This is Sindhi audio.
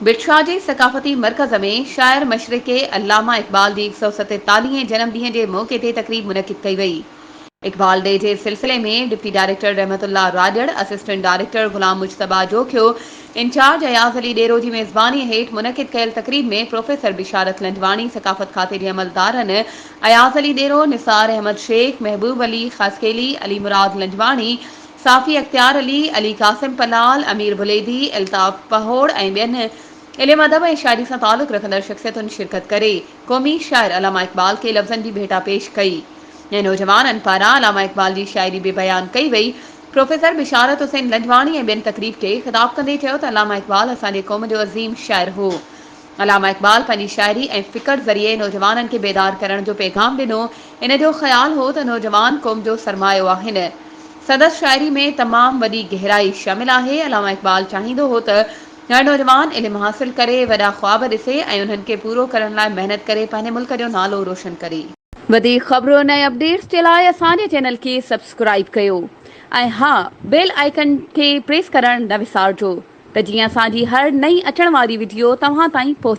ڀٽ شاهه جي ثقافتي مرڪز ۾ شاعر مشرقي علامه اقبال جي هڪ سئو ستيتاليهين جنم ڏينهن جي موقعي تي تقريب منعقد ڪئي وئي. اقبال ڊي جي سلسلي ۾ deputy director Rahmatullah Rajar, assistant director Ghulam Mujtaba Jokhio, incharge Ayaz Ali Dero جي ميزباني هيٺ منعقد ڪيل تقريب ۾ پروفيسر بشارت لنجواڻي، ثقافت کاتي جي عملدارن اياز علي ڏيرو، نثار احمد شيخ، محبوب علي خاصخيلي، علي مراد لنجواڻي، صحافي اختيار علي، علي قاسم پلال، امير بليدي، الطاف پهوڙ ۽ ٻين علم ادب ۽ شاعري سان تعلق رکندڙ شخصيتن شرڪت ڪري قومي شاعر علامه اقبال کي لفظن جي ڀيٽا پيش ڪئي ۽ نوجوانن پاران علامه اقبال جي شاعري به بيان ڪئي وئي. پروفيسر بشارت حسين لنجواڻي ۽ ٻين تقريب کي خطاب ڪندي چيو ته علامه اقبال اسان جي قوم جو عظيم شاعر هو. علامه اقبال پنهنجي شاعري ۽ فڪر ذريعي نوجوانن کي بيدار ڪرڻ جو پيغام ڏنو. ان جو خيال هو ته نوجوان قوم جو سرمايو آهن. سندس شاعري ۾ تمام وڏي گهرائي شامل آهي. علامه اقبال چاهيندو هو ته هر نوجوان علم حاصل ڪري، وڏا خواب ڏسي ۽ انهن کي پورو ڪرڻ لاء محنت ڪري پنهنجي ملڪ جو نالو روشن ڪري. وڌيڪ خبرن ۽ اپڊيٽس جي لاء اسان جي چينل کي سبسڪرائيب ڪيو ۽ ها بيل آئيڪن کي پريس ڪرڻ نه وسارجو ته جيئن اسان جي هر نئين اچڻ واري وڊيو توهان تائين پهچي.